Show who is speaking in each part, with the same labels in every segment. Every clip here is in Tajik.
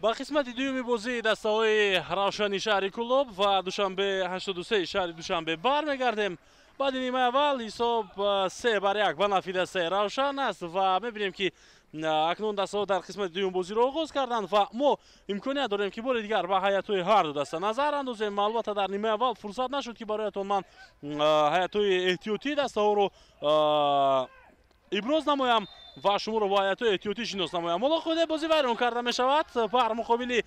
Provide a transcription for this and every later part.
Speaker 1: Ба қисмати дуюми бозии дастаҳои Равшани шаҳри Кӯлоб ва Душанбе 83 шаҳри Душанбе бармегардем. Баъди нимаи аввал ҳисоб 3-1 ба нафъи дастаи Равшан аст ва мебинем, ки акнун дастаҳо дар қисмати дуюм бозиро оғоз карданд ва мо имконият дорем, ки бори дигар ба ҳайатҳои ҳар ду даста назар андозем. Албатта, дар нимаи аввал фурсат нашуд, ки бароятон ман ҳайатҳои эҳтиётии дастаҳоро иброз намоям ва шуморо бо ҳайатҳои эҳтиётӣ шинос намоям. Ҳоло худе бозӣ вайрон карда мешавад бар муқобили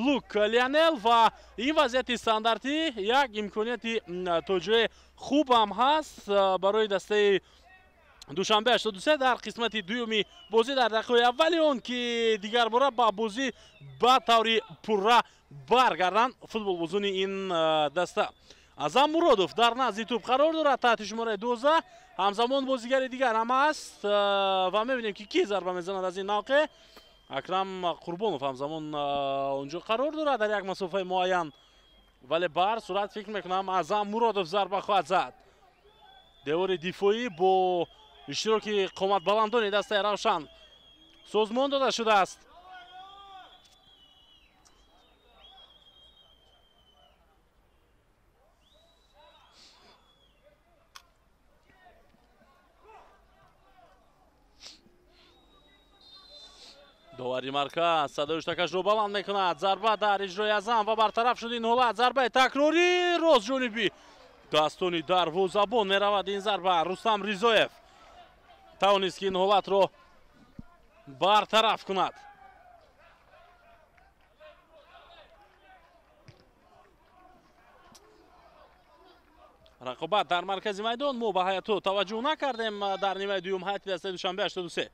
Speaker 1: Лук Лионел ва ин вазъияти стандартӣ як имконияти то ҷое хуб ҳам ҳаст барои дастаи Душанбе 83 дар қисмати дуюми бозӣ, дар дақиқаи аввали он ки дигарбора ба бозӣ ба таври пурра баргарданд футболбозони ин даста. Азам Муродов дар назди тӯб қарор дорад таҳти шумораи 12. Ҳамзамон бозигари дигар ҳам аст ва мебинем, ки ки зарба мезанад аз ин мавқеъ. Акрам Қурбонов ҳамзамон онҷо қарор дорад дар як масофаи муайян, вале ба ҳар сурат фикр мекунам, Азам Муродов зарба хоҳад зад. Девори дифоӣ бо иштироки қоматбаландони дастаи Равшан созмон дода шудааст. Довари марказ садои уштакашро баланд мекунад. Зарба дар иҷрои Азам ва бартараф шуд ин ҳолат. Зарбаи такрорӣ ростҷонибӣ дастони дарвозабон меравад ин зарба. Рустам Ризоев тавонист, ки ин ҳолатро бартараф кунад. Рақобат дар маркази майдон. Мо ба ҳайатҳо таваҷҷӯҳ накардем дар нимаи дуюм. Ҳайати дастаи Душанбе 83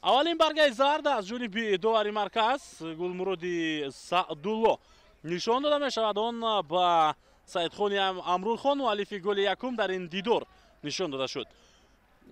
Speaker 1: аввалин баргаи зард аз ҷониби довари марказ Гулмуроди Саъдулло нишон дода мешавад. Он ба Саидхони Амрулхон, муаллифи голи якум дар ин дидор, нишон дода шуд.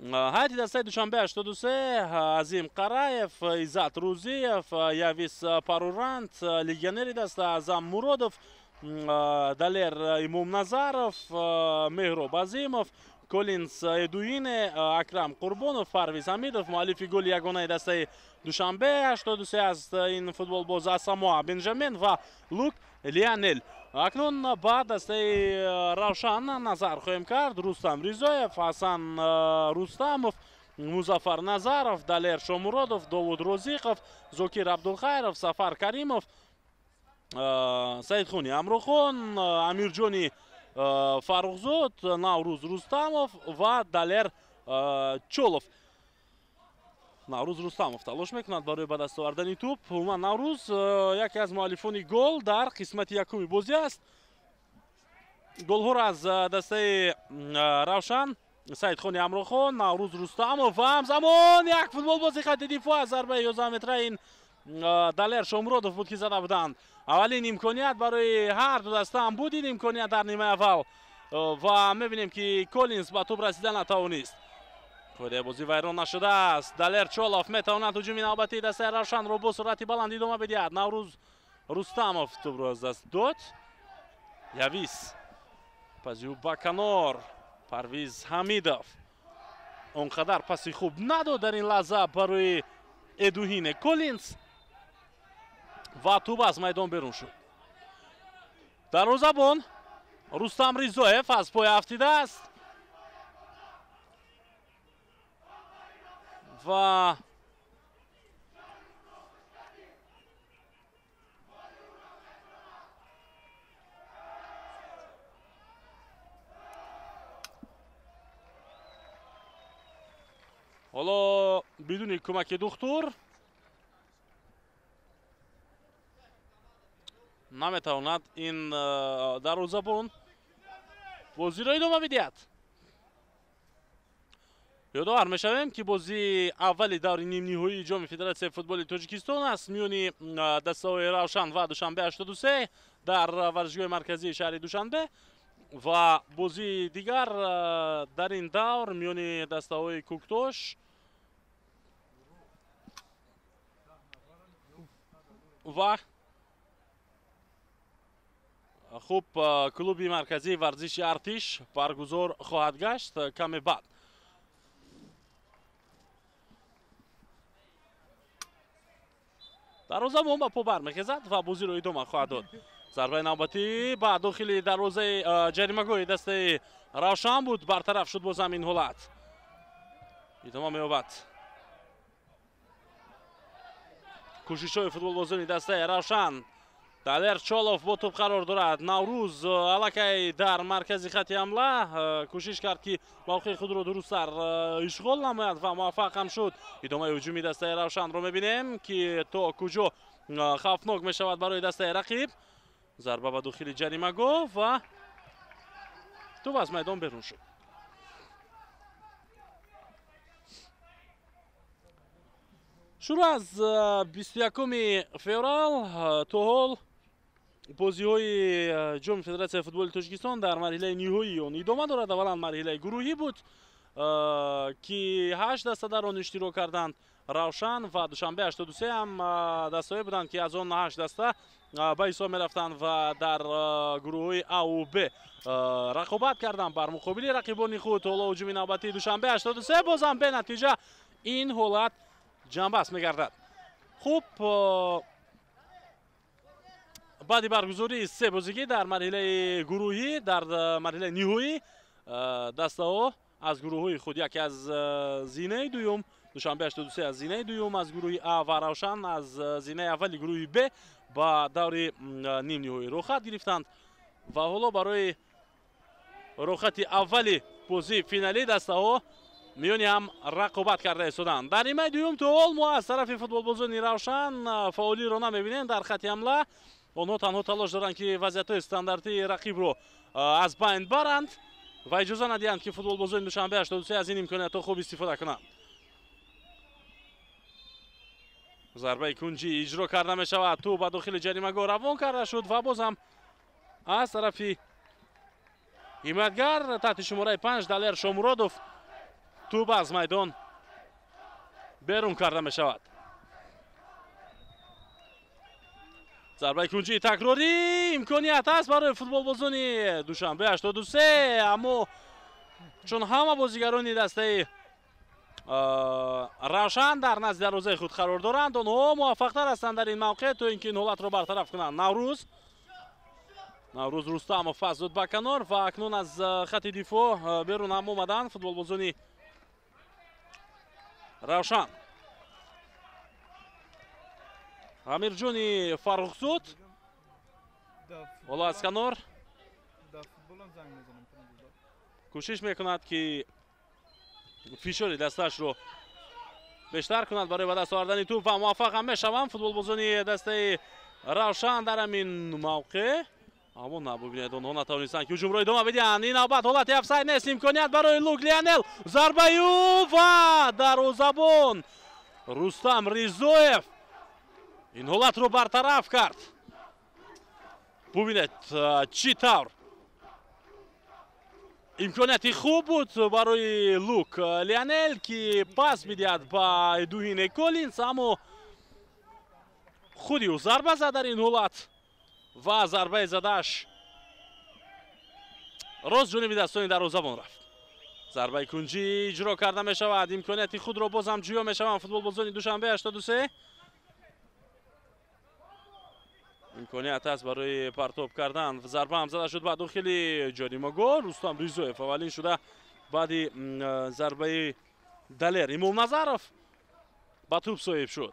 Speaker 1: Ҳайати дастаи Душанбе 83: Азим Қараев, Иззат Рӯзиев, Явис Парурант, легионери даста Азам Муродов, Далер Имомназаров, Меҳроб Азимов, Колинс Эдуине, Акрам Қурбонов, Парвиз Ҳамидов. Муаллифи голи ягонаи дастаи Душанбе 83 аст ин футболбоз Асамоа Бенҷамен ва Лук Лионел. Акнун ба дастаи Равшан назар хоҳем кард. Рустам Ризоев, Ҳасан Рустамов, Музаффар Назаров, Далер Шомуродов, Довуд Розиқов, Зокир Абдулхайров, Сафар Каримов, Саидхони Амрухон, Амирҷони Фаррухзод, Наврӯз Рустамов ва Далер Чолов. Наврӯз Рустамов талош мекунад барои ба даст овардани тӯб. Умуман, Наврӯз яке аз муаллифони гол дар қисмати якуми бозӣ аст. Голҳоро аз дастаи Равшан Саидхони Амрохон, Наврӯз Рустамов ва ҳамзамон як футболбози хатти дифоъ аз зарбаи 11 метра ин Далер Шомуродов буд, ки зада буданд. Аввалин имконият барои ҳар ду даста ҳам буд ин имконият дар нимаи аввал ва мебинем, ки Колинс ба тӯб расида натавонист. Қоидаи бозӣ вайрон нашудааст. Далер Чолов метавонад ҳуҷуми навбатии дастаи Равшанро бо суръати баланд идома бидиҳад. Наврӯз Рустамов тӯбро аз даст дод. Явис пазиу ба канор. Парвиз Ҳамидов он қадар паси хуб надод дар ин лаҳза барои Эдуҳине Колинс ва тӯб аз майдон берун шуд. Дарвозабон Рустам Ризоев аз пой афтидааст ва ҳоло бидуни кӯмаки духтур наметавонад ин дарвозабон бозиро идома бидиҳад. Ёдовар мешавем, ки бозии аввали даври нимниҳоии Ҷоми Федератсияи футболи Тоҷикистон аст миёни дастаҳои Равшан ва Душанбе 83 дар варзишгоҳи марказии шаҳри Душанбе ва бозии дигар дар ин давр миёни дастаҳои Кӯктош ва хуб клуби марказии варзиши Артиш баргузор хоҳад гашт каме баъд. Дарвозабон ба по бармехезад ва бозиро идома хоҳад дод. Зарбаи навбатӣ ба дохили дарвозаи ҷаримагоҳи дастаи Равшан буд, бартараф шуд бозам ин ҳолат. Идома меёбад кӯшишҳои футболбозони дастаи Равшан. Далер Чолов бо тӯб қарор дорад. Наврӯз аллакай дар маркази хати ҳамла кӯшиш кард, ки мавқеи худро дурусттар ишғол намояд ва муваффақ ҳам шуд. Идомаи ҳуҷуми дастаи Равшанро мебинем, ки то куҷо хавфнок мешавад барои дастаи рақиб. Зарба ба дохили ҷаримагоҳ ва тӯб аз майдон берун шуд. Шурӯъ аз 21 феврал то ҳол бозиҳои ҷоми Федератсияи футболи Тоҷикистон дар марҳилаи ниҳоии он идома дорад. Аввалан марҳилаи гурӯҳӣ буд, ки 8 даста дар он иштирок карданд. Равшан ва Душанбе 83 ҳам дастаҳое буданд, ки аз он 8 даста ба ҳисоб мерафтанд ва дар гурӯҳҳои А у Б рақобат карданд бар муқобили рақибони худ. Ҳоло ҳуҷуми навбатии Душанбе 83 бозам бенатиҷа ин ҳолат ҷамъбаст мегардад. Хуб, баъди баргузории се бозигӣ дар марҳилаи гурӯҳӣ, дар марҳилаи ниҳоӣ дастаҳо аз гурӯҳҳои худ, яке аз зинаи дуюм Душанбе 83 аз зинаи дуюм аз гурӯҳи А ва Равшан аз зинаи аввали гурӯҳи Б ба даври нимниҳоӣ роҳхат гирифтанд ва ҳоло барои роҳхати аввали бозии финалӣ дастаҳо миёни ҳам рақобат карда истоданд. Дар нимаи дуюм то ҳол мо аз тарафи футболбозони Равшан фаъолиро намебинем дар хати ҳамла. Онҳо танҳо талош доранд, ки вазъиятҳои стандартии рақибро аз байн баранд ва иҷоза надиҳанд, ки футболбозони Душанбе 83 аз ин имкониятҳо хуб истифода кунанд. Зарбаи кунҷӣ иҷро карда мешавад. Тӯб ба дохили ҷаримагоҳ равон карда шуд ва бозам аз тарафи ҳимоятгар таҳти шумораи 5 Далер Шомуродов тӯб аз майдон берун карда мешавад. Зарбаи кунҷии такрорӣ, имконият аст барои футболбозони Душанбе 83, аммо чун ҳама бозигарони дастаи Равшан дар назди дарвозаи худ қарор доранд, онҳо муваффақтар ҳастанд дар ин мавқеъ то ин ки ин ҳолатро бартараф кунанд. Наврӯз Рустамов пас дод ба канор ва акнун аз хати дифоъ берун ҳам омаданд футболбозони Равшан. Амирҷони Фаррухзод ҳоло аз канор кӯшиш мекунад, ки фишори дастаашро бештар кунад барои ба даст овардани тӯб ва муваффақ ҳам мешаванд футболбозони дастаи Равшан дар ҳамин мавқеъ. Аммо набубинед, онҳо натавонистанд, ки ҳуҷумро идома бидиҳанд. Ин навбат ҳолати офсайд нест, имконият барои Лук Лионел. Зарбаи ӯ ва дарвозабон Рустам Ризоев ин ҳолатро бартараф кард. Бубинед, чӣ тавр имконияти хуб буд барои Лук Лионел, ки пас бидиҳад ба Эдуине Коллинс, аммо худи ӯ зарба зад дар ин ҳолат ва зарбаи задааш рост ҷониби дастони дарвозабон рафт. Зарбаи кунҷӣ иҷро карда мешавад. Имконияти худро бозам ҷӯё мешаванд футболбозони Душанбе 83. Имконият аст барои партоб кардан. Зарба ҳам зада шуд ба дохили ҷаримагоҳ. Рустам Ризоев аввалин шуда баъди зарбаи Далер Имомназаров ба тӯб соҳиб шуд.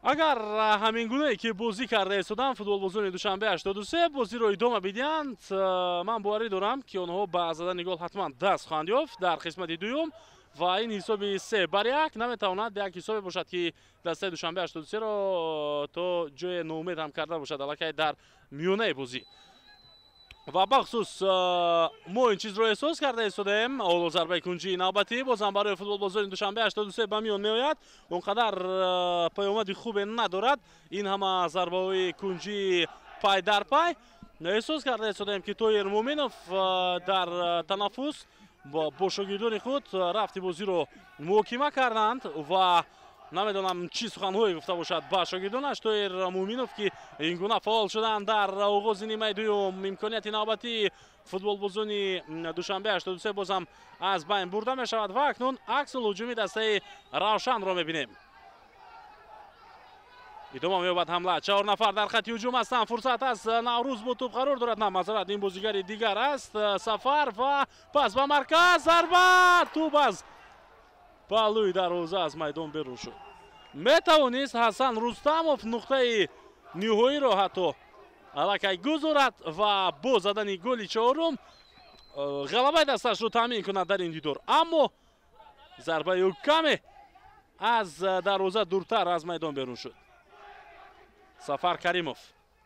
Speaker 1: Агар ҳамин гунае ки бозӣ карда истоданд футболбозони Душанбе 83 бозиро идома бидиҳанд, ман боварӣ дорам, ки онҳо ба задани гол ҳатман даст хоҳанд ёфт дар қисмати дуюм ва ин ҳисоби 3-1 наметавонад як ҳисобе бошад, ки дастаи Душанбе 83-ро то ҷое ноумед ҳам карда бошад аллакай дар миёнаи бозӣ. Ва бахусус мо ин чизро эҳсос карда истодаем. Ҳоло зарбаи кунҷии навбатӣ бозам барои футболбозони Душанбе 83 ба миён меояд. Он қадар паёмади хубе надорад ин ҳама зарбаҳои кунҷии пай дар пай. Эҳсос карда истодаем, ки Тоир Муъминов дар танаффус бо шогирдони худ рафти бозиро муҳокима карданд ва Намедонам чӣ суханҳое гуфта бошад ба шогирдонаш Тоир Муъминов, ки ин гуна фаъол шуданд дар оғози нимаи дуюм. Имконияти навбатии футболбозони Душанбе 83 бозам аз байн бурда мешавад ва акнун аксул ҳуҷуми дастаи Равшанро мебинем. Идома меёбад ҳамла. 4 нафар дар хати ҳуҷум ҳастанд. Фурсат аст. Наврӯз бо тӯб қарор дорад. На, мазарат, ин бозигари дигар аст. Сафар ва пас ба марказ. Зарба! Тӯб аз паҳлӯи дарвоза аз майдон берун шуд. Метавонист Ҳасан Рустамов нуқтаи ниҳоиро ҳатто аллакай гузорад ва бо задани голи чорум ғалабаи дасташро таъмин кунад дар ин дидор. Аммо зарбаи ӯ каме аз дарвоза дуртар аз майдон берун шуд. Сафар Каримов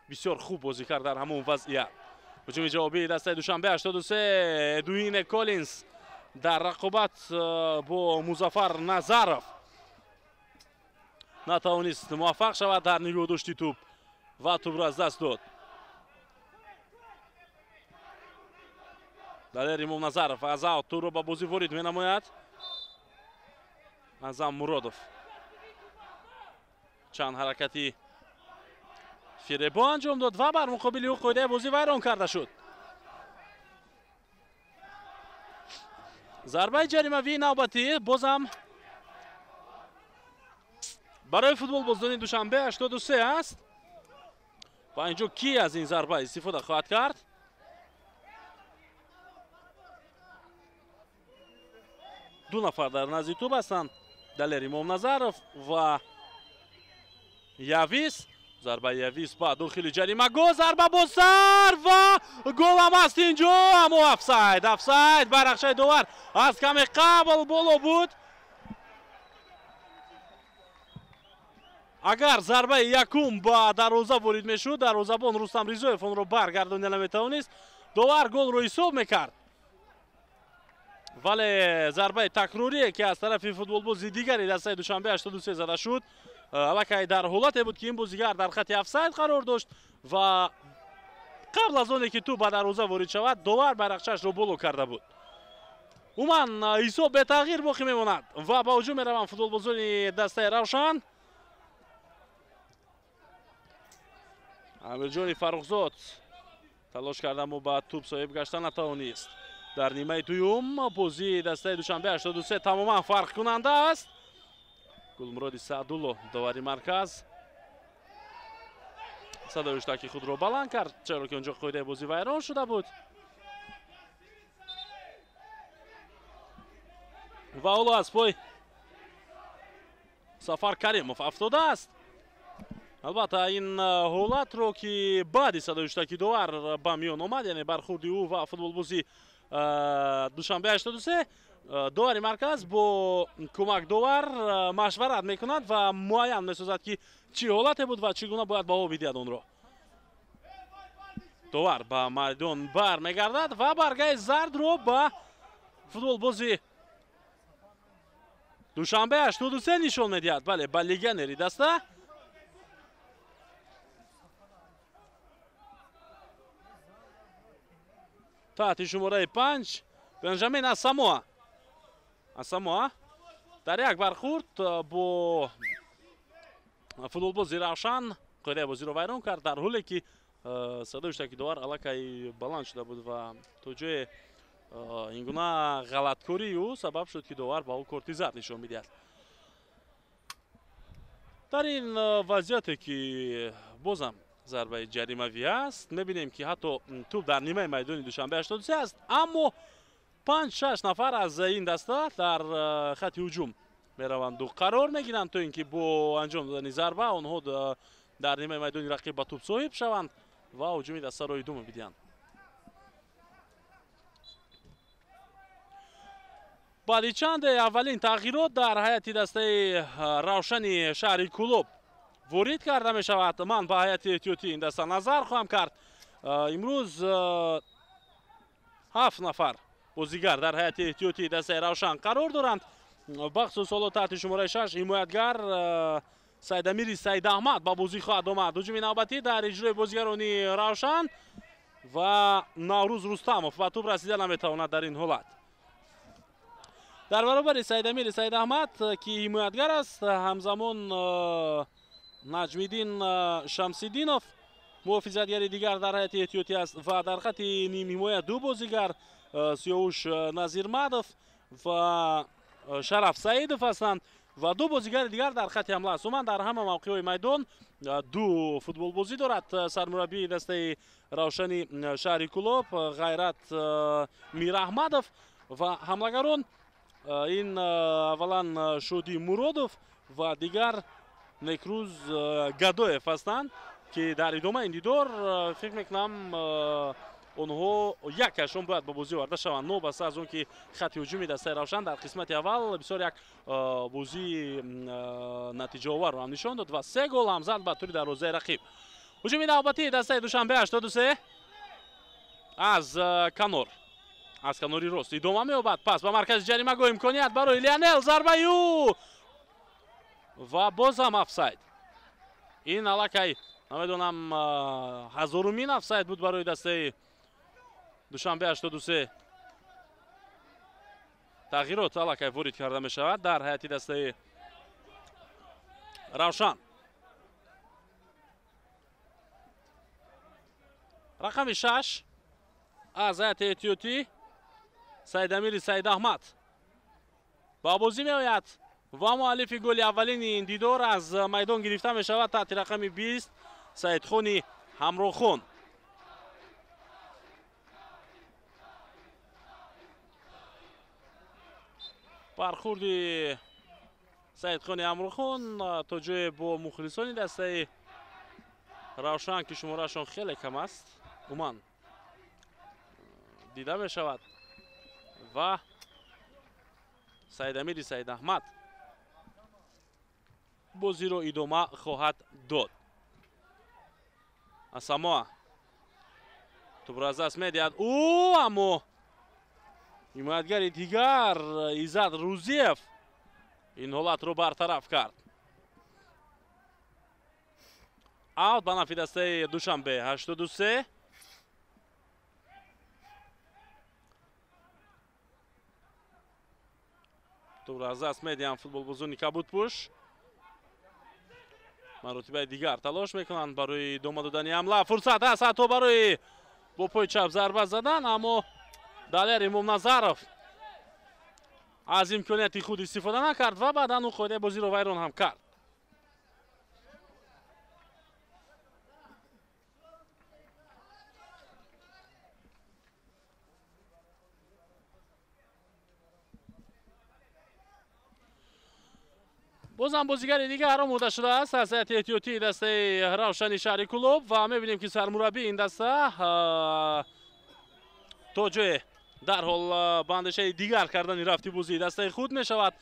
Speaker 1: бисёр хуб бозӣ кард дар ҳамон вазъият. Ҳуҷуми ҷавобии дастаи Душанбе 83. Дуине Коллинс дар рақобат бо Музаффар Назаров натавонист муваффақ шавад дар нигоҳдошти тӯб ва тӯбро аз даст дод. Далер Имомназаров аз аут тӯбро ба бозӣ ворид менамояд. Азам Муродов чанд ҳаракати фиребо анҷом дод ва бар муқобили ӯ қоидаи бозӣ вайрон карда шуд. Зарбаи ҷаримавии навбатӣ бозам барои футболбозони Душанбе 83 аст ва инҷо ки аз ин зарба истифода хоҳад кард? Ду нафар дар назди тӯб ҳастанд. Далер Имомназаров ва Явис. Зарбаи Явис ба дохили ҷаримагоҳ, зарба бо сар ва голам аст инҷо, аммо офсайд, офсайд байрақчаи довар аз каме қабл боло буд. Агар зарбаи якум ба дарвоза ворид мешуд, дарвозабон Рустам Ризоев онро баргардонида наметавонист. Довар голро ҳисоб мекард. Вале зарбаи такрорие, ки аз тарафи футболбози дигари дастаи Душанбе 83 зада шуд, аллакай дар ҳолате буд, ки ин бозигар дар хати офсайд қарор дошт ва қабл аз оне ки тӯб ба дарвоза ворид шавад, довар байрақчаашро боло карда буд. Умуман ҳисоб бетағйир боқӣ мемонад ва ба ҳуҷум мераванд футболбозони дастаи Равшан. Амирҷони Фаррухзод талош кард, аммо ба тӯб соҳиб гашта натавонист. Дар нимаи дуюм бозии дастаи Душанбе 83 тамоман фарқкунанда аст. Гулмуроди Саъдулло довари марказ садои ҳуштаки худро баланд кард, чаро ки онҷо қоидаи бозӣ вайрон шуда буд. Ва ҳоло аз пой Сафар Каримов афтодааст. Албатта ин ҳолатро, ки баъди садои ҳуштаки довар ба миён омад, яъне бархурди ӯ ва футболбози Душанбе 83, довари марказ бо кӯмак довар машварат мекунад ва муайян месозад, ки чӣ ҳолате буд ва чӣ гуна бояд баҳо бидиҳад онро. Довар ба майдон бармегардад ва баргаи зардро ба футболбози Душанбе 83 нишон медиҳад. Бале, ба легионери даста. Таҳти шумораи 5 Бенҷамин Асамоа. Асамоа дар як бархурд бо футболбози Равшан қоидаи бозиро вайрон кард, дар ҳоле ки садои ҳуштаки довар аллакай баланд шуда буд ва то ҷое ин гуна ғалаткории ӯ сабаб шуд, ки довар ба ӯ корти зард нишон бидиҳад. Дар ин вазъияте, ки бозам зарбаи ҷаримавӣ аст, мебинем, ки ҳатто тӯб дар нимаи майдони Душанбе 83 аст, аммо 5-6 нафар аз ин даста дар хати ҳуҷум мераванду қарор мегиранд, то ин ки бо анҷом додани зарба онҳо дар нимаи майдони рақиб ба тӯб соҳиб шаванд ва ҳуҷуми дастаро идома бидиҳанд. Баъди чанде аввалин тағйирот дар ҳайати дастаи Равшани шаҳри Кӯлоб ворид карда мешавад. Ман ба ҳайати эҳтиётии ин даста назар хоҳам кард. Имрӯз 7 нафар бозигар дар ҳайати эҳтиётии дастаи Равшан қарор доранд. Бахусус ҳоло таҳти шумораи 6 ҳимоятгар Сайдамири Сайдаҳмад ба бозӣ хоҳад омад. Ҳуҷуми навбатӣ дар иҷрои бозигарони Равшан ва Наврӯз Рустамов ба тӯб расида наметавонад дар ин ҳолат. Дар баробари Саидамири Саидаҳмад, ки ҳимоятгар аст, ҳамзамон Наҷмиддин Шамсиддинов муҳофизатгари дигар дар ҳайати эҳтиётӣ аст ва дар хати нимҳимоя ду бозигар Сиёвуш Назирмадов ва Шараф Саидов ҳастанд ва ду бозигари дигар дар хати ҳамла аст. Умуман дар ҳама мавқеъҳои майдон ду футболбозӣ дорад сармураббии дастаи Равшани шаҳри Кӯлоб Ғайрат Мираҳмадов ва ҳамлагарон ин аввалан Шодӣ Муродов ва дигар Некрӯз Гадоев ҳастанд, ки дар идомаи ин дидор фикр мекунам онҳо якашон бояд ба бозӣ оварда шаванд. Новобаста аз он ки хати ҳуҷуми дастаи Равшан дар қисмати аввал бисёр як бозии натиҷаоварро ҳам нишон дод ва 3 гол ҳам зад ба тури дарвозаи рақиб. Ҳуҷуми навбатии дастаи Душанбе 83 аз канор, аз канори рост идома меёбад. Пас ба маркази ҷаримагоҳ имконият барои Лионел, зарбаи ӯ ва боз ҳам офсайд. Ин аллакай намедонам ҳазорумин офсайд буд барои дастаи Душанбе 83. Тағйирот аллакай ворид карда мешавад дар ҳайати дастаи Равшан. Рақами 6 аз ҳайати эҳтиётӣ Саидамири Саидаҳмад ба бозӣ меояд ва муаллифи голи аввалини ин дидор аз майдон гирифта мешавад таҳти рақами 20 Саидхони Ҳамроҳхон. Бархурди Саидхони Ҳамроҳхон то ҷое бо мухлисони дастаи Равшан, ки шумораашон хеле кам аст, умуман дида мешавад ва Саидамири Саидаҳмад бозиро идома хоҳад дод. Асамоа тӯбро аз даст медиҳад ӯ, аммо ҳимоятгари дигар Иззат Рӯзиев ин ҳолатро бартараф кард. Аут ба нафи дастаи Душанбе 83. Тӯбро аз даст медиҳанд футболбозони кабудпӯш. Маротибаи дигар талош мекунанд барои идома додани ҳамла. Фурсат ҳаст ҳатто барои бо пои чап зарба задан, аммо Далер Имомназаров аз имконияти худ истифода накард ва баъдан ӯ қоидаи бозиро вайрон ҳам кард. Бозам бозигари дигар омода шудааст аз ҳайати эҳтиётии дастаи Равшани шаҳри Кӯлоб ва мебинем, ки сармураббии ин даста то ҷое дарҳол ба андешаи дигар кардани рафти бозии дастаи худ мешавад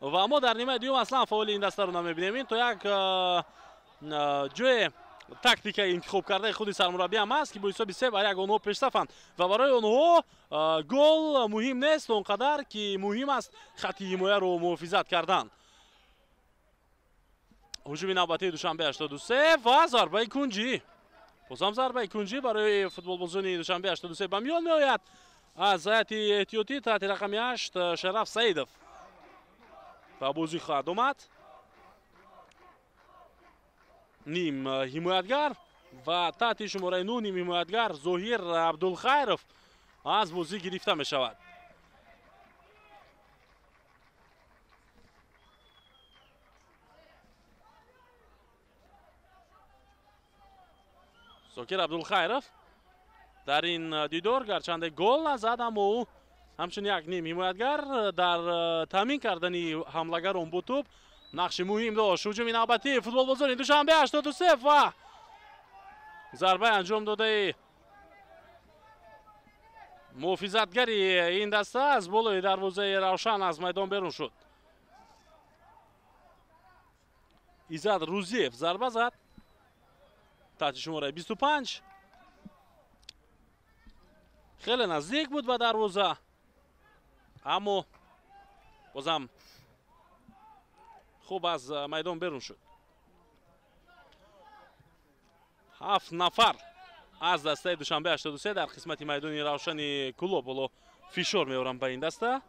Speaker 1: ва мо дар нимаи дуюм аслан фаъоли ин дастаро намебинем. Ин то як ҷое тактикаи интихоб кардаи худи сармураббӣ ҳам аст, ки бо ҳисоби 3-1 онҳо пешсафанд ва барои онҳо гол муҳим нест он қадар ки муҳим аст хати ҳимояро муҳофизат кардан. Ҳуҷуми навбатии Душанбе 83 ва зарбаи кунҷӣ. Бозам зарбаи кунҷӣ барои футболбозони Душанбе 83 ба миён меояд. Аз ҳайати эҳтиётӣ таҳти рақами 8 Шараф Саидов ба бозӣ хоҳад омад. Ним ҳимоятгар ва таҳти шумораи 9 ним ҳимоятгар Зоҳир Абдулхайров аз бозӣ гирифта мешавад. Зокир Абдулхайров дар ин дидор гарчанде гол назад, аммо ӯ ҳамчун як ним ҳимоятгар дар таъмин кардани ҳамлагарон бо тӯб нақши муҳим дошт. Ҳуҷуми навбатии футболбозони Душанбе 83 ва зарбаи анҷом додаи муҳофизатгари ин даста аз болои дарвозаи Равшан аз майдон берун шуд. Иззат Рӯзиев зарба зад таҳти шумораи 25. Хеле наздик буд ба дарвоза, аммо бозам хуб аз майдон берун шуд. 7 нафар аз дастаи Душанбе 83 дар қисмати майдони Равшани Кӯлоб ҳоло фишор меоранд ба ин даста.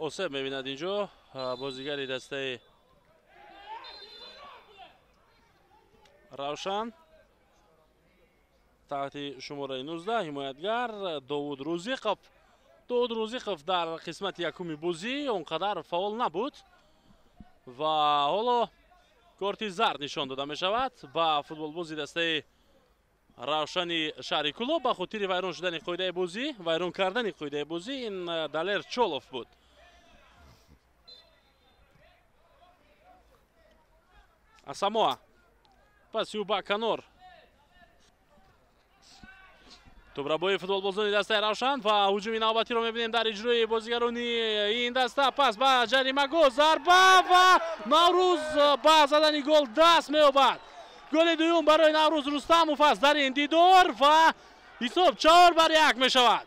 Speaker 1: Осеб мебинад инҷо бозигари дастаи Равшан таҳти шумораи 19 ҳимоятгар Довуд Рӯзиқов. Довуд Рӯзиқов дар қисмати якуми бозӣ он қадар фаъол набуд ва ҳоло корти зард нишон дода мешавад ба футболбози дастаи Равшани шаҳри Кӯлоб ба хотири вайрон шудани қоидаи бозӣ, вайрон кардани қоидаи бозӣ. Ин Далер Чолов буд. Асамоа паси ӯ ба канор. Тӯбрабои футболбозони дастаи Равшан ва ҳуҷуми навбатиро мебинем дар иҷрои бозигарони ин даста. Пас ба ҷаримагоҳ, зарба ва Наврӯз ба задани гол даст меёбад. Голи дуюм барои Наврӯз Рустамов аст дар ин дидор ва ҳисоб 4-1 мешавад.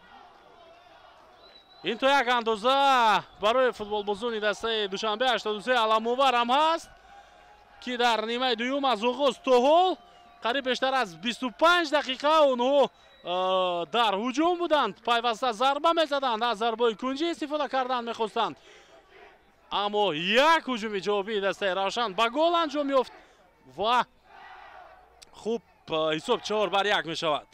Speaker 1: Ин то як андоза барои футболбозони дастаи Душанбе 83 аламовар ҳам ҳаст, ки дар нимаи дуюм аз оғоз то ҳол қариб бештар аз 25 дақиқа онҳо дар ҳуҷум буданд, пайваста зарба мезаданд, аз зарбаи кунҷӣ истифода кардан мехостанд. Аммо як ҳуҷуми ҷавобии дастаи Равшан ба гол анҷом ёфт ва хуб ҳисоб 4-1 мешавад.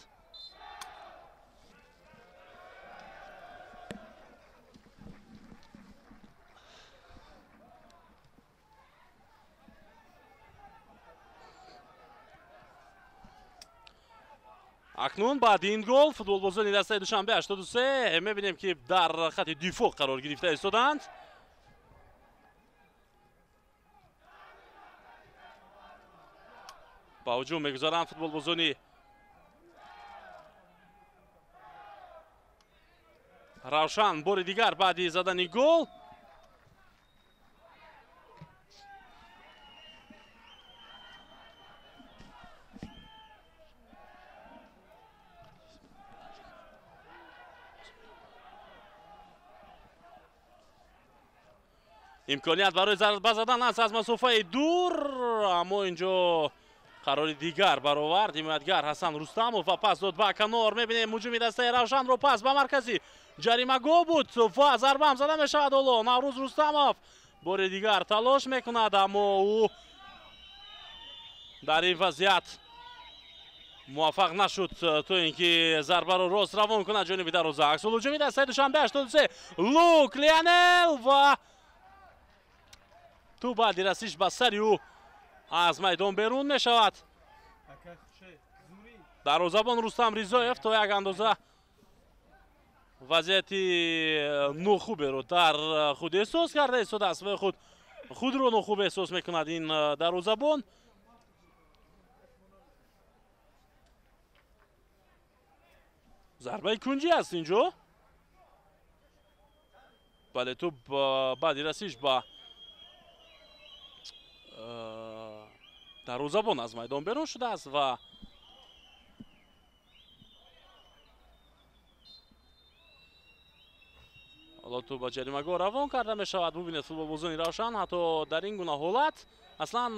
Speaker 1: Акнун баъди ин гол футболбозони дастаи Душанбе 83 мебинем, ки дар хати дифоъ қарор гирифта истоданд. Ба ҳуҷум мегузаранд футболбозони Равшан бори дигар баъди задани гол. Имконият барои зарба задан аст аз масофаи дур, аммо инҷо қарори дигар баровард ҳимоятгар Ҳасан Рустамов ва пас дод ба канор. Мебинем ҳуҷуми дастаи Равшанро, пас ба маркази ҷаримагоҳ буд ва зарба ҳам зада мешавад. Ҳоло Наврӯз Рустамов бори дигар талош мекунад, аммо ӯ дар ин вазъият муваффақ нашуд то ин ки зарбаро рост равон кунад ҷониби дарвоза. Аксул ҳуҷуми дастаи Душанбе 83 Лук Лионел ва тӯб баъди расиш ба сари ӯ аз майдон берун мешавад. Дарвозабон Рустам Ризоев то як андоза вазъияти нохуберо дар худ эҳсос карда истодааст ва худро нохуб эҳсос мекунад ин дарвозабон. Зарбаи кунҷӣ аст инҷо. Бале, тӯб баъди расиш ба дарвозабон аз майдон берун шудааст ва ҳоло тӯб ба ҷаримагоҳ равон карда мешавад. Бубинед, футболбозони Равшан ҳатто дар ин гуна ҳолат аслан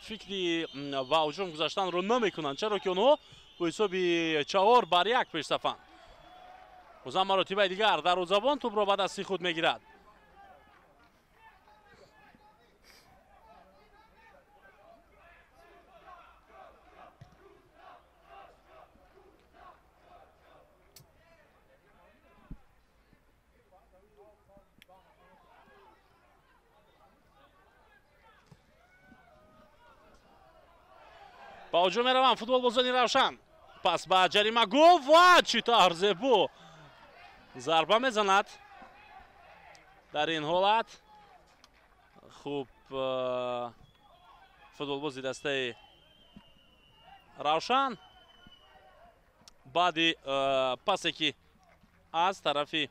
Speaker 1: фикри ба ҳуҷум гузаштанро намекунанд, чаро ки онҳо бо ҳисоби 4-1 пешсафанд. Бозам маротибаи дигар дарвозабон тӯбро ба дасти худ мегирад. Ба ҳуҷум мераванд футболбозони Равшан. Пас ба ҷаримагоҳ ва чӣ тавр зебо зарба мезанад дар ин ҳолат. Хуб, футболбози дастаи Равшан баъди пасе ки аз тарафи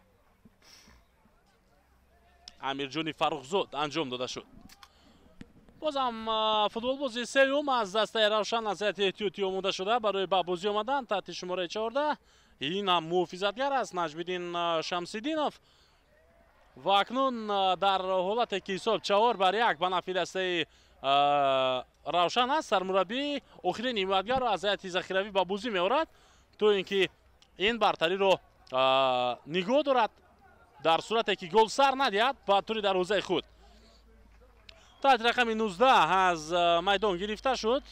Speaker 1: Амирҷони Фаррухзод анҷом дода шуд. Бозам футболбози сеюм аз дастаи Равшан аз ҳайати эҳтиётӣ омода шуда барои ба бозӣ омадан таҳти шумораи 14. Ин ҳам муҳофизатгар аст Наҷмиддин Шамсиддинов. Ва акнун дар ҳолате ки ҳисоб 4-1 ба нафъи дастаи Равшан аст, сармураббӣ охирин ҳимоятгарро аз ҳайати захиравӣ ба бозӣ меорад то ин ки ин бартариро нигоҳ дорад Дар сурате ки гол сар надиҳад ба тури дарвозаи худ. Таҳти рақами 19 аз майдон гирифта шуд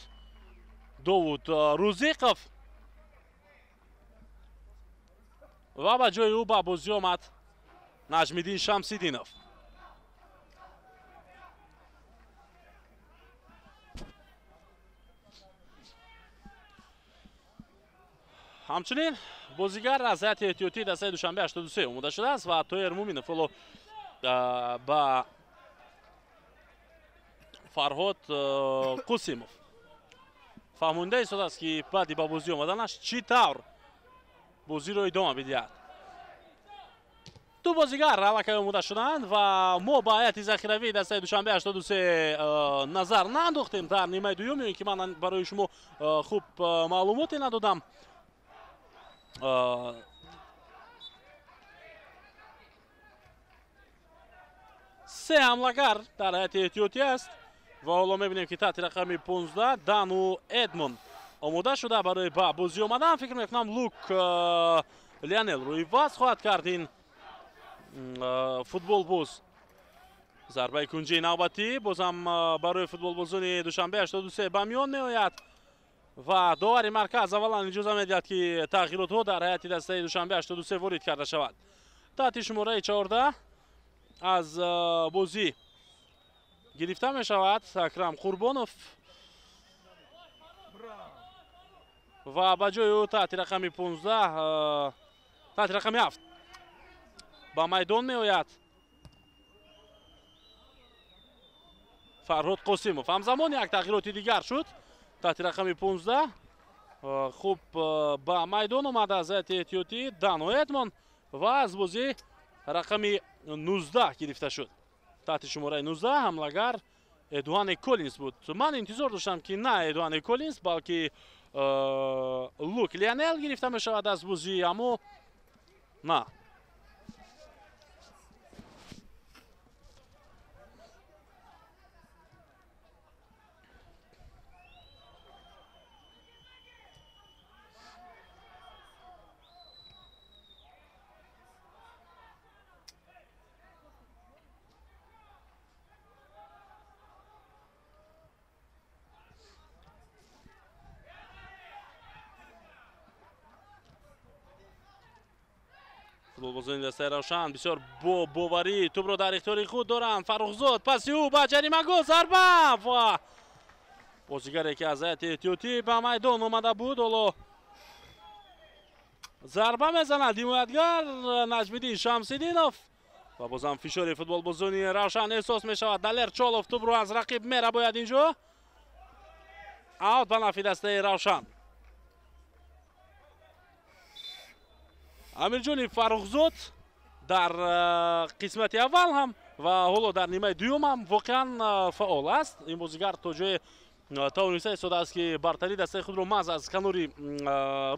Speaker 1: Довуд Рузиқов ва ба ҷои ӯ ба бозӣ омад Наҷмиддин Шамсиддинов. Ҳамчунин бозигар аз ҳайати эҳтиётии дастаи Душанбе 83 омода шудааст ва Тоир Муминов ҳоло ба Фарҳод Қусимов фаҳмонда истодааст, ки баъди ба бозӣ омаданаш чӣ тавр бозиро идома бидиҳад. Ду бозигар аллакай омода шуданд ва мо ба ҳайати захиравии дастаи Душанбе 83 назар наандохтем дар нимаи дуюм, ё ин ки ман барои шумо хуб маълумоте надодам. Се ҳамлагар дар ҳайати эҳтиётӣ аст ва ҳоло мебинем, ки таҳти рақами 15 Дану Эдмон омода шуда барои ба бозӣ омадан. Фикр мекунам, Лук Леонел рӯи ваз хоҳад кард ин футболбоз. Зарбаи кунҷии навбатӣ бозам барои футболбозони Душанбе 83 ба миён меояд ва довари марказ аввалан иҷоза медиҳад, ки тағйиротҳо дар ҳайати дастаи Душанбе 83 ворид карда шавад. Таҳти шумораи 14 аз бозӣ гирифта мешавад Акрам Қурбонов ва ба ҷои ӯ таҳти рақами 15, таҳти рақами 7 ба майдон меояд Фарҳод Қосимов. Ҳамзамон як тағйироти дигар шуд. Таҳти рақами 15 хуб ба майдон омада аз ҳайати эҳтиётӣ Дано Эдмон ва аз бозӣ рақами 19 гирифта шуд. Таҳти шумораи 19 ҳамлагар Эдуане Коллинс буд. Ман интизор доштам, ки на Эдуане Коллинс, балки Лук Леонел гирифта мешавад аз бозӣ, аммо на. Футболбозони дастаи Равшан бисёр бо боварӣ тӯбро дар ихтиёри худ доранд. Фаррухзод паси ӯ ба ҷаримагоҳ, зарба ва бозигаре, ки аз ҳайати эҳтиётӣ ба майдон омада буд, ҳоло зарба мезанад ҳимоятгар Наҷмиддин Шамсиддинов ва бозам фишори футболбозони Равшан эҳсос мешавад. Далер Чолов тӯбро аз рақиб мерабояд. Инҷо аут ба нафи дастаи Равшан. Амирҷони Фаррухзод дар қисмати аввал ҳам ва ҳоло дар нимаи дуюм ҳам воқеан фаъол аст. Ин бозигар то ҷое тавониста истодааст, ки бартарии дастаи худро маҳз аз канори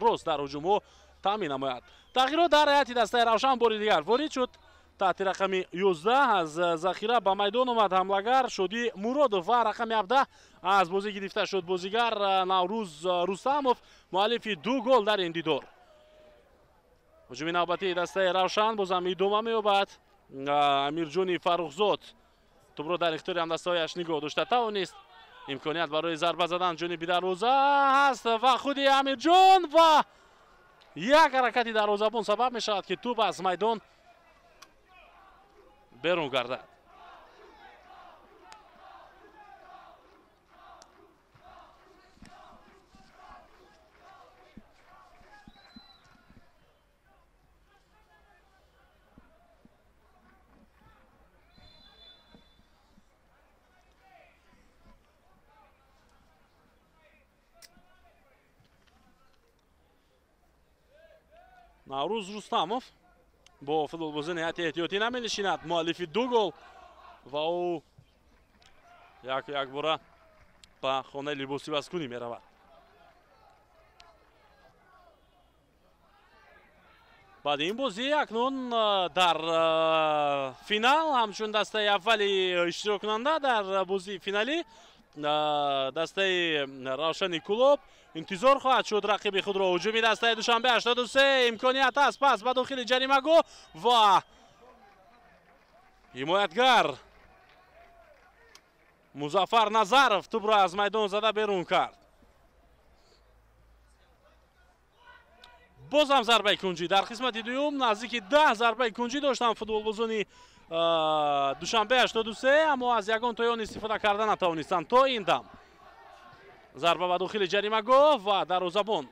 Speaker 1: рост дар ҳуҷумҳо таъмин намояд. Тағйирот дар ҳайати дастаи Равшан бори дигар ворид шуд. Таҳти рақами 11 аз захира ба майдон омад ҳамлагар Шодӣ Муродов ва рақами 17 аз бозӣ гирифта шуд бозигар Наврӯз Рустамов, муаллифи ду гол дар ин дидор. Ҳуҷуми навбатии дастаи Равшан бозам идома меёбад. Амирҷони Фаррухзод тӯбро дар ихтиёри ҳамдастаҳояш нигоҳ дошта тавонист. Имконият барои зарба задан ҷониби дарвоза ҳаст ва худи Амирҷон ва як ҳаракати дарвозабон сабаб мешавад, ки тӯб аз майдон берун гардад. Наврӯз Рустамов бо футболбозони ҳайати эҳтиётӣ наменишинад. Муаллифи ду гол ва ӯ якбора ба хонаи либосивазкунӣ меравад. Баъди ин бозӣ акнун дар финал ҳамчун дастаи аввали иштироккунанда дар бозии финалӣ дастаи Равшани Кӯлоб интизор хоҳад шуд рақиби худро. Ҳуҷуми дастаи Душанбе 83 имконият аст пас ба дохили ҷаримагоҳ ва Ҳимоятгар Музаффар Назаров тӯбро аз майдон зада берун кард. Бозам зарбаи кунҷӣ дар қисмати дуюм, наздики 10 зарбаи кунҷӣ доштанд футболбозони Душанбе 83, аммо аз ягон тои он истифода карда натавонистанд то ин дам. Зарба ба дохили ҷаримагоҳ ва дарвозабон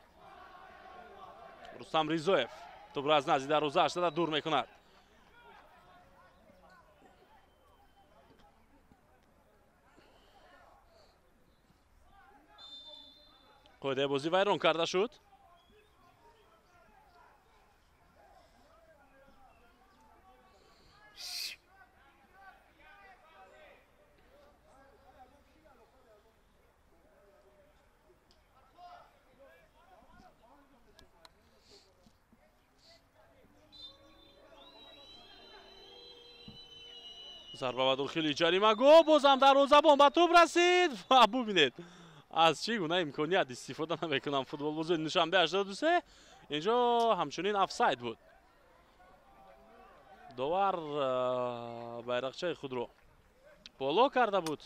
Speaker 1: Рустам Ризоев тӯбро аз назди дарвозааш зада дур мекунад. Қоидаи бозӣ вайрон карда шуд. Зарба ба дохили ҷаримагоҳ, бозам дарвозабон ба тӯб расид ва бубинед аз чӣ гуна имконият истифода намекунам футболбозони Душанбе 83. Инҷо ҳамчунин офсайд буд. Довар байрақчаи худро боло карда буд.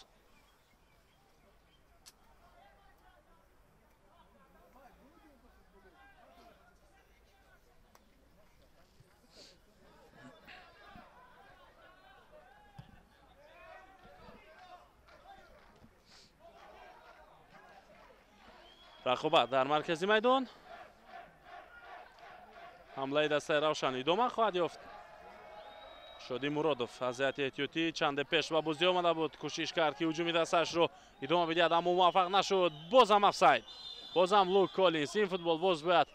Speaker 1: Рақобат дар маркази майдон. Ҳамлаи дастаи Равшан идома хоҳад ёфт. Шодӣ Муродов аз ҳайати эҳтиётӣ чанде пеш ба бозӣ омада буд, кӯшиш кард ки ҳуҷуми дастаашро идома бидиҳад, аммо муваффақ нашуд. Бозам офсайд, бозам Лук Коллинс. Ин футболбоз бояд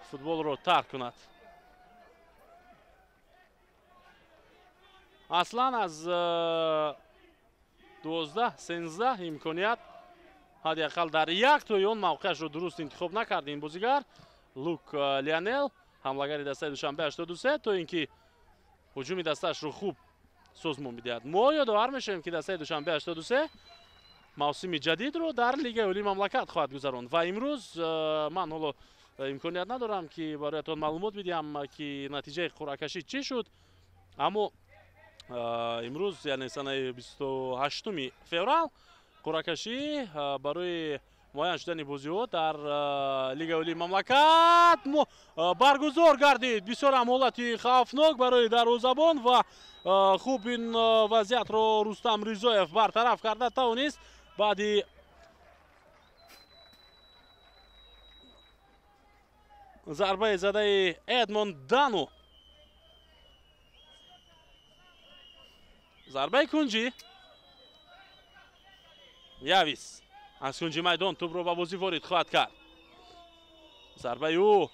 Speaker 1: футболро тарк кунад. Аслан аз 12-13 имконият ҳадди ақал дар як тои он мавқеашро дуруст интихоб накард ин бозигар Лук Лионел, ҳамлагари дастаи Душанбе 83, то ин ки ҳуҷуми дастаашро хуб созмон бидиҳад. Мо ёдовар мешавем, ки дастаи Душанбе 83 мавсими ҷадидро дар Лигаи Олии мамлакат хоҳад гузаронд ва имрӯз ман ҳоло имконият надорам, ки бароятон маълумот бидиҳам, ки натиҷаи қуръакашӣ чӣ шуд, аммо имрӯз, яъне санаи 28 феврал, қуръакашӣ барои муайян шудани бозиҳо дар Лигаи Олии мамлакат баргузор гардид. Бисёр ҳам ҳолати хавфнок барои дарвозабон ва хуб ин вазъиятро Рустам Ризоев бартараф карда тавонист. Баъди зарбаи задаи Эдмонд Дану, зарбаи кунҷӣ, Явис аз кунҷи майдон тӯбро ба бозӣ ворид хоҳад кард. Зарбаи ӯ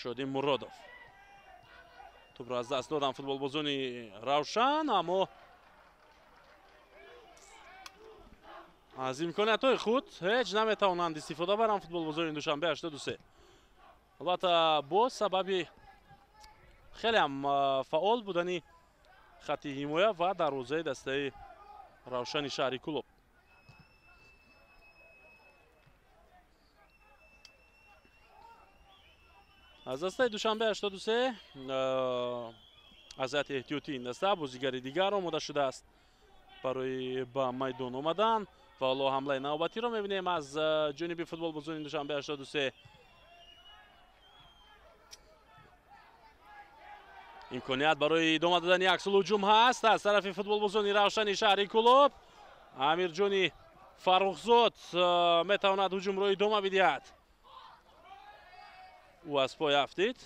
Speaker 1: Шодӣ Муродов. Тӯбро аз даст доданд футболбозони Равшан, аммо аз имкониятҳои худ ҳеҷ наметавонанд истифода баранд футболбозони Душанбе 83. Албатта, боз сабаби хеле ҳам фаъол будани хати ҳимоя ва дарвозаи дастаи Равшани шаҳри Кӯлоб. Аз дастаи Душанбе 83 аз ҳайати эҳтиётии ин даста бозигари дигар омода шудааст барои ба майдон омадан ва ҳоло ҳамлаи навбатиро мебинем аз ҷониби футболбозони Душанбе 83. Имконият барои идома додани аксул ҳуҷум ҳаст аз тарафи футболбозони Равшани шаҳри Кӯлоб. Амирҷони Фаррухзод метавонад ҳуҷумро идома бидиҳад. Ӯ аз пой афтид.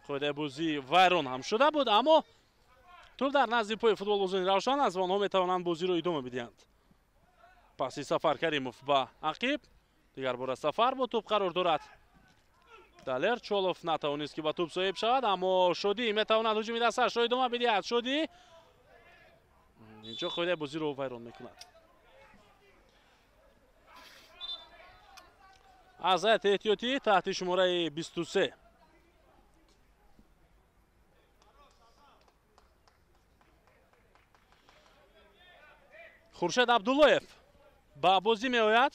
Speaker 1: Қоидаи бозӣ вайрон ҳам шуда буд, аммо тӯб дар назди пои футболбозони Равшан аст ва онҳо метавонанд бозиро идома бидиҳанд. Паси Сафар Каримов ба ақиб, дигар бора Сафар бо тӯб қарор дорад. Далер Чолов натавонист, ки ба тӯб соҳиб шавад, аммо Шодӣ метавонад ҳуҷуми дастаашро идома бидиҳад. Шодӣ инҷо қоидаи бозиро вайрон мекунад. Аз ҳайати эҳтиётӣ таҳти шумораи 23 Хуршед Абдуллоев ба бозӣ меояд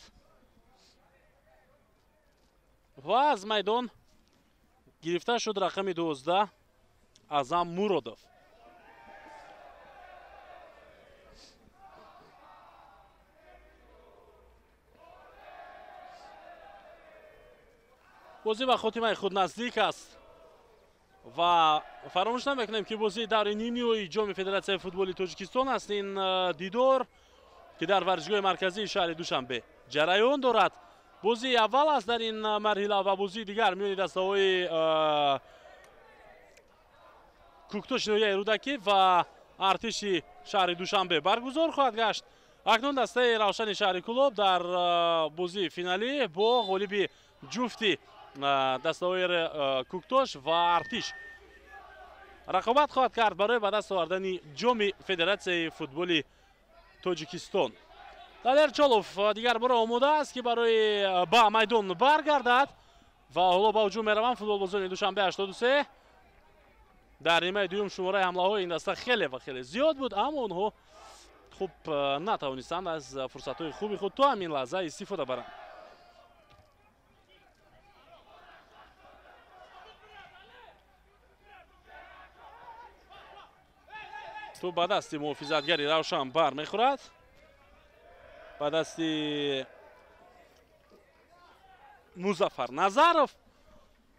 Speaker 1: ва аз майдон Гирифта шуд рақами 12 Азам Муродов. Бозӣ ба хотимаи худ наздик аст ва фаромӯш намекунем, ки бозии даври нимниҳоии ҷоми Федератсияи футболи Тоҷикистон аст. Ин дидор, ки дар варзишгоҳи марказии шаҳри Душанбе ҷараён дорад, бозии аввал аст дар ин марҳила ва бозии дигар миёни дастаҳои Кӯктоши ноҳияи Рӯдакӣ ва Артиши шаҳри Душанбе баргузор хоҳад гашт. Акнун дастаи Равшани шаҳри Кӯлоб дар бозии финалӣ бо ғолиби ҷуфти дастаҳои Кӯктош ва Артиш рақобат хоҳад кард барои ба даст овардани ҷоми Федератсияи футболи Тоҷикистон. Далер Чолов дигар бора омода аст, ки барои ба майдон баргардад ва ҳоло ба ҳуҷум мераванд футболбозони Душанбе 83. Дар нимаи дуюм шумораи ҳамлаҳои ин даста хеле ва хеле зиёд буд, аммо онҳо хуб натавонистанд аз фурсатҳои хуби худ то ҳамин лаҳза истифода баранд. Тӯб ба дасти муҳофизатгари Равшан бармехӯрад, ба дасти Музаффар Назаров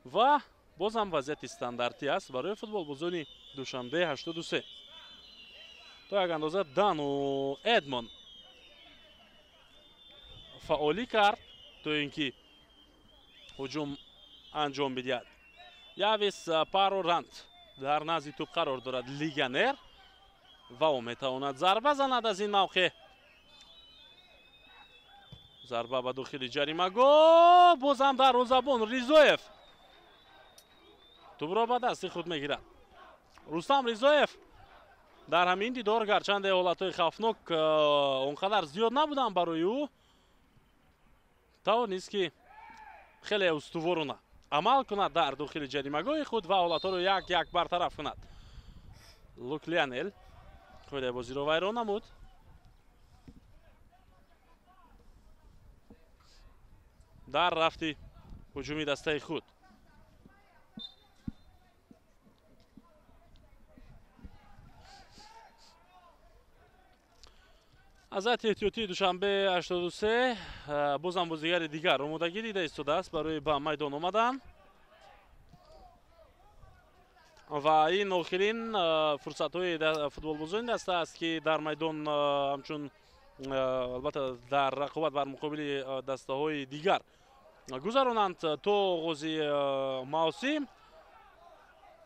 Speaker 1: ва бозам вазъияти стандартӣ аст барои футболбозони Душанбе 83. То як андоза Дану Эдмон фаъолӣ кард, то ин ки ҳуҷум анҷом бидиҳад. Явис Парорант дар назди тӯб қарор дорад легионер ва ӯ метавонад зарба занад аз ин мавқеъ. Зарба ба дохили ҷаримагоҳ, бозам дарвозабон Ризоев тӯбро ба дасти худ мегирад. Рустам Ризоев дар ҳамин дидор гарчанде ҳолатҳои хавфнок он қадар зиёд набуданд барои ӯ, тавонист, ки хеле устуворона амал кунад дар дохили ҷаримагоҳи худ ва ҳолатҳоро як як бартараф кунад. Лук Лионел қоидаи бозиро вайрон намуд. Дар рафти ҳуҷуми дастаи худ. Аз ҳайати эҳтиётии Душанбе 83 бозам бозигари дигар омодагӣ дида истодааст барои ба майдон омадан ва ин охирин фурсатҳои футболбозони даста аст, ки дар майдон ҳамчун албатта дар рақобат бар муқобили дастаҳои дигар гузаронанд то оғози мавсим.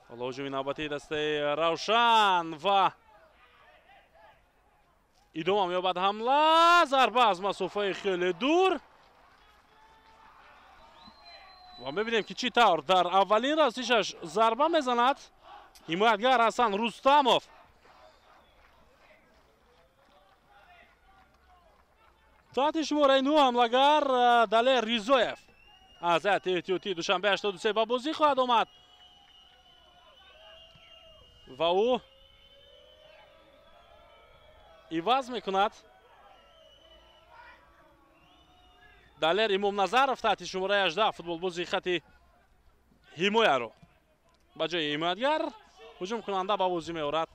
Speaker 1: Ҳоло ҳуҷуми навбатии дастаи Равшан ва идома меёбад ҳамла. Зарба аз масофаи хеле дур ва мебинем, ки чӣ тавр дар аввалин расишаш зарба мезанад ҳимоятгар Ҳасан Рустамов. Таҳти шумораи 9 ҳамлагар Далер Ризоев аз ҳайати эҳтиётии Душанбе 83 ба бозӣ хоҳад омад ва ӯ иваз мекунад Далер Имомназаров таҳти шумораи 18 футболбози хати ҳимояро ба ҷои ҳимоятгар ҳуҷумкунанда ба бозӣ меорад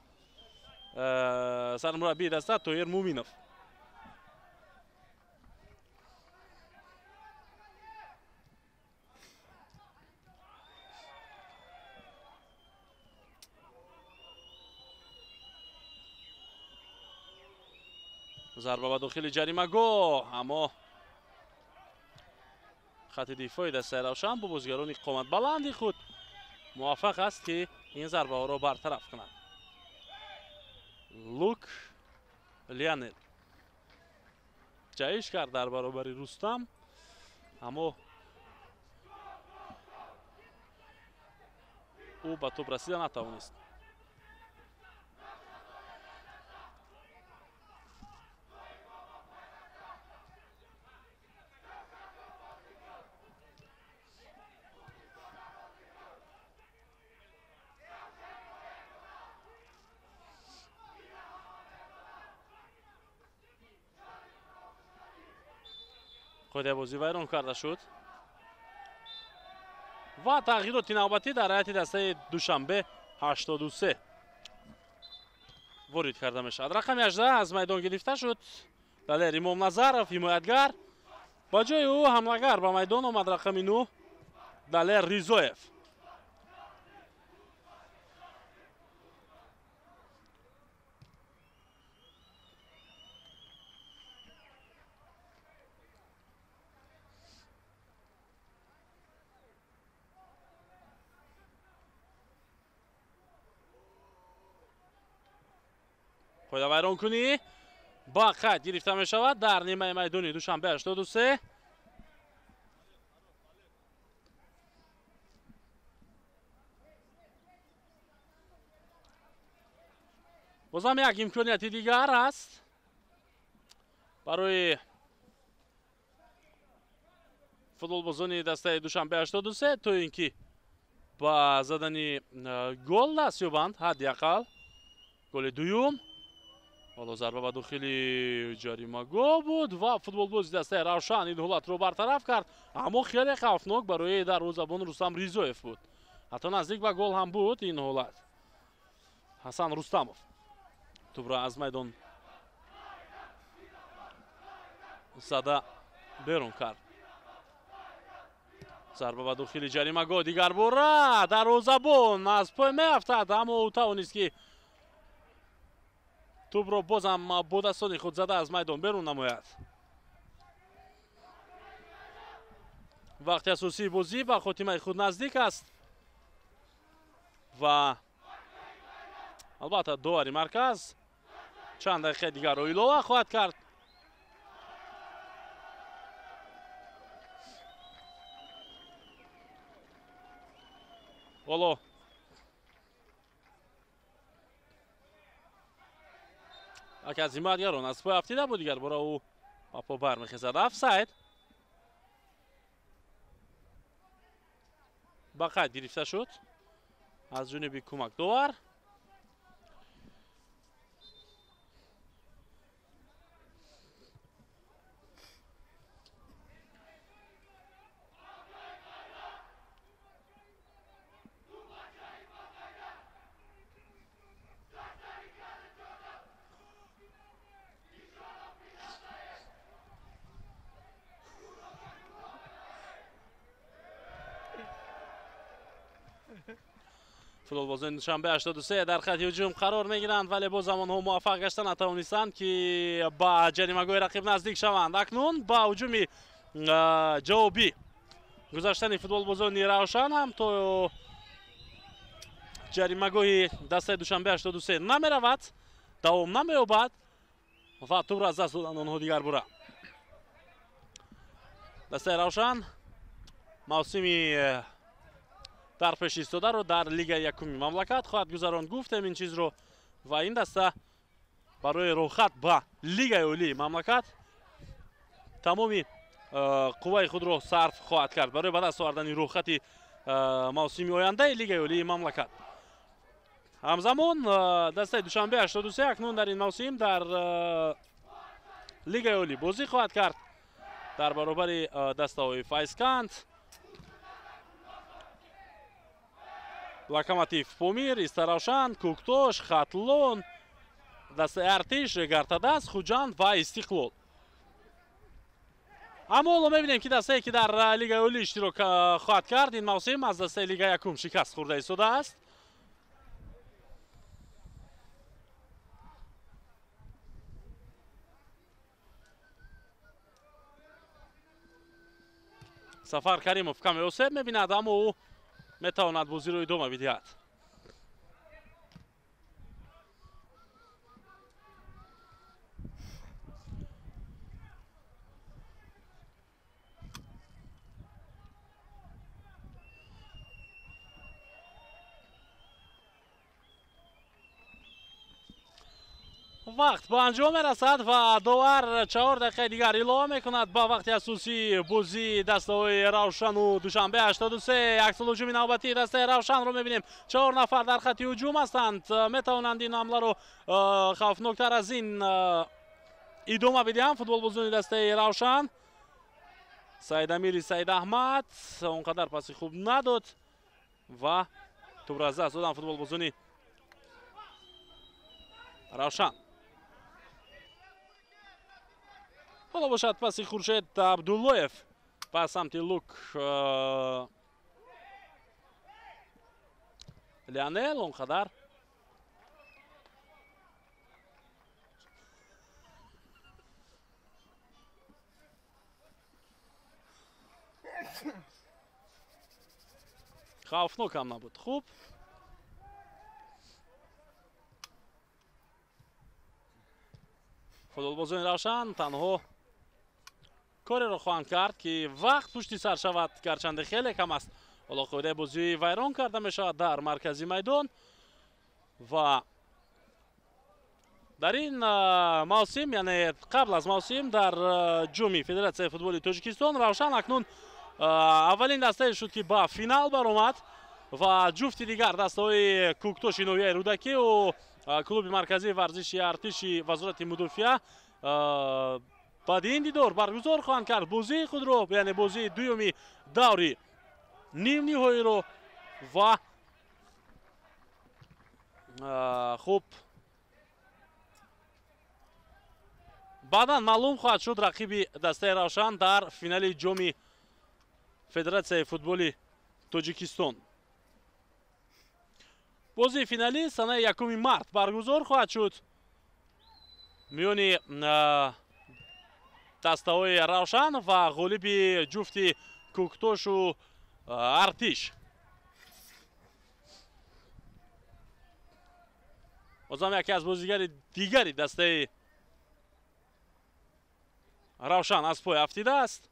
Speaker 1: сармураббии даста Тоҳир Муминов. Зарба ба дохили ҷаримагоҳ, аммо хати дифои дастаи Равшан бо бозигарони қоматбаланди худ муваффақ аст, ки ин зарбаҳоро бартараф кунад. Лук Лионел ҷаҳиш кард дар баробари Рустам, аммо ӯ ба тӯб расида натавонист. Қоидаи бозӣ вайрон карда шуд Ва тағйироти навбатӣ дар ҳайати дастаи Душанбе 83 ворид карда мешавад. Рақами 18 аз майдон гирифта шуд. Далер Имомназаров ҳимоятгар, ба ҷои ӯ ҳамлагар ба майдон омад рақами 9 Далер Ризоев. Қоидавайронкунӣ ба қайд гирифта мешавад дар нимаи майдони Душанбе 83. Бозам як имконияти дигар аст барои футболбозони дастаи Душанбе 83 то ин ки ба задани гол даст ёбанд, ҳадди ақал голи дуюм. Ҳоло зарба ба дохили ҷаримагоҳ буд ва футболбози дастаи Равшан ин ҳолатро бартараф кард, аммо хеле хавфнок барои дарвозабон Рустам Ризоев буд. Ҳатто наздик ба гол ҳам буд ин ҳолат. Ҳасан Рустамов тӯбро аз майдон зада берун кард. Зарба ба дохили ҷаримагоҳ дигарбора дарвозабон аз пой меафтад, аммо ӯ тавонист ки тӯбро бозам бо дастони худ зада аз майдон берун намояд. Вақти асосии бозӣ ба хотимаи худ наздик аст ва албатта довари марказ чанд дақиқаи дигарро илова хоҳад кард. Ҳоло яке аз ҳимоятгарон аз пой афтида буд, дигар бора ӯ ба по бармехезад. Офсайд ба қайд гирифта шуд аз ҷониби кӯмакдовар. Футболбозони Душанбе 83 дар хати ҳуҷум қарор мегиранд, вале бозам онҳо муваффақ гашта натавонистанд ки ба ҷаримагоҳи рақиб наздик шаванд. Акнун ба ҳуҷуми ҷавобӣ гузаштани футболбозони Равшан ҳам то ҷаримагоҳи дастаи Душанбе 83 намеравад, давом намеёбад ва тӯбро аз даст доданд онҳо дигарбора. Дастаи Равшан мавсими дар пеш истодаро дар лигаи якуми мамлакат хоҳад гузаронд. Гуфтем ин чизро ва ин даста барои роҳхат ба лигаи олии мамлакат тамоми қувваи худро сарф хоҳад кард барои ба даст овардани роҳхати мавсими ояндаи лигаи олии мамлакат. Ҳамзамон дастаи Душанбе 83 акнун дар ин мавсим дар лигаи олӣ бозӣ хоҳад кард дар баробари дастаҳои Файзканд, Локомотив Помир, Истаравшан, Кӯктош, Хатлон, дастаи Артиш, Гартадас, Хуҷанд ва Истиқлол. Аммо ҳоло мебинем ки дастае ки дар лигаи олӣ иштирок хоҳад кард ин мавсим аз дастаи лигаи якум шикаст хӯрда истодааст. Сафар Каримов каме осеб мебинад, аммо ӯ метавонад бозиро идома бидиҳад. Вақт ба анҷом мерасад ва довар 4 дақиқаи дигар илова мекунад ба вақти асосии бозии дастаҳои Равшану Душанбе 83. Аксул ҳуҷуми навбатии дастаи Равшанро мебинем. 4 нафар дар хати ҳуҷум ҳастанд, метавонанд ин ҳамларо хавфноктар аз ин идома бидиҳанд. Футболбозони дастаи Равшан. Саидамири Саидаҳмад он қадар паси хуб надод ва тӯбро аз даст додан футболбозони Равшан. Ҳоло бошад паси Хуршед Абдуллоев ба самти Лук Леонел, он қадар хавфнок ҳам набуд. Хуб, футболбозони Равшан танҳо кореро хоҳанд кард, ки вақт пушти сар шавад, гарчанде хеле кам аст. Ҳоло қоидаи бозӣ вайрон карда мешавад дар маркази майдон ва дар ин мавсим, яъне қабл аз мавсим, дар ҷоми Федератсияи футболи Тоҷикистон Равшан акнун аввалин дастае шуд, ки ба финал баромад ва ҷуфти дигар дастаҳои Кӯктоши ноҳияи Рӯдакиву клуби марказии варзиши артиши Вазорати мудофиа баъди ин дидор баргузор хоҳанд кард бозии худро, яъне бозии дуюми даври нимниҳоиро ва хуб баъдан маълум хоҳад шуд рақиби дастаи Равшан дар финали ҷоми Федератсияи футболи Тоҷикистон. Бозии финалӣ санаи 1 март баргузор хоҳад шуд миёни дастаҳои Равшан ва ғолиби ҷуфти Кӯктошу Артиш. Бозам яке аз бозигари дигари дастаи Равшан аз пой афтидааст.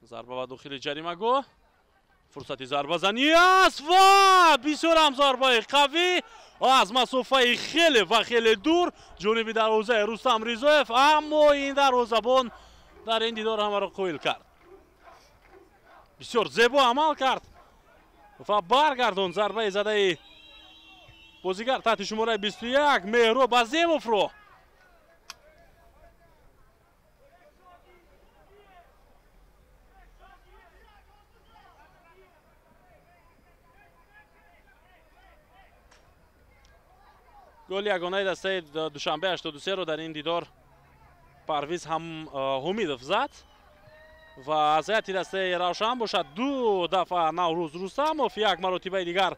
Speaker 1: Зарба ба дохили ҷаримагоҳ, фурсати зарбазанӣ аст ва бисёр ҳам зарбаи қавӣ аз масофаи хеле ва хеле дур ҷониби дарвозаи Рустам Ризоев, аммо ин дарвозабон дар ин дидор ҳамаро қоил кард. Бисёр зебо амал кард ва баргардонд зарбаи задаи бозигар таҳти шумораи 21 Меҳроб Азимовро. Голи ягонаи дастаи Душанбе 83-ро дар ин дидор Парвиз Ҳумидов зад ва аз ҳайати дастаи Равшан бошад ду дафъа Наврӯз Рустамов, як маротибаи дигар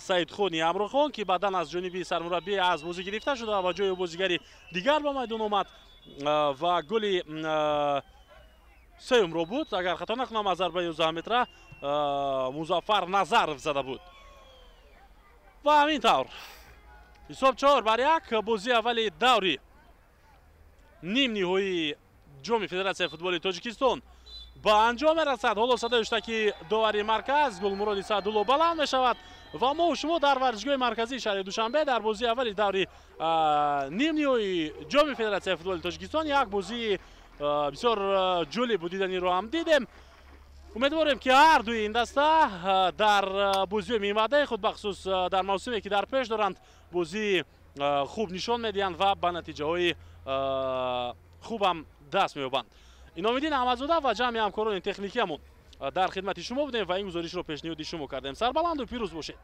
Speaker 1: Саидхони Амрухон, ки баъдан аз ҷониби сармураббӣ аз бозӣ гирифта шуда ва ҷои бозигари дигар ба майдон омад ва голи сеюмро буд, агар хато накунам, аз зарбаи 11 метра Музаффар Назаров зада буд. Ва ҳамин тавр ҳисоб 4-1. Бозии аввали даври нимниҳоии ҷоми Федератсияи футболи Тоҷикистон ба анҷом мерасад. Ҳоло садои ҳуштаки довари марказ Гулмуроди Саъдулло баланд мешавад ва мо шумо дар варзишгоҳи марказии шаҳри Душанбе дар бозии аввали даври нимниҳоии ҷоми Федератсияи футболи Тоҷикистон як бозии бисёр ҷолибу диданиро ҳам дидем. Умедворем, ки ҳар дуи ин даста дар бозиҳои минбаъдаи худ, бахусус дар мавсиме, ки дар пеш доранд, бозии хуб нишон медиҳанд ва ба натиҷаҳои хубам даст меёбанд. Иномиддин Аҳмадзода ва ҷамъи ҳамкорони техникиямон дар хидмати шумо будем ва ин гузоришро пешниҳоди шумо кардем. Сарбаланду пирӯз бошед.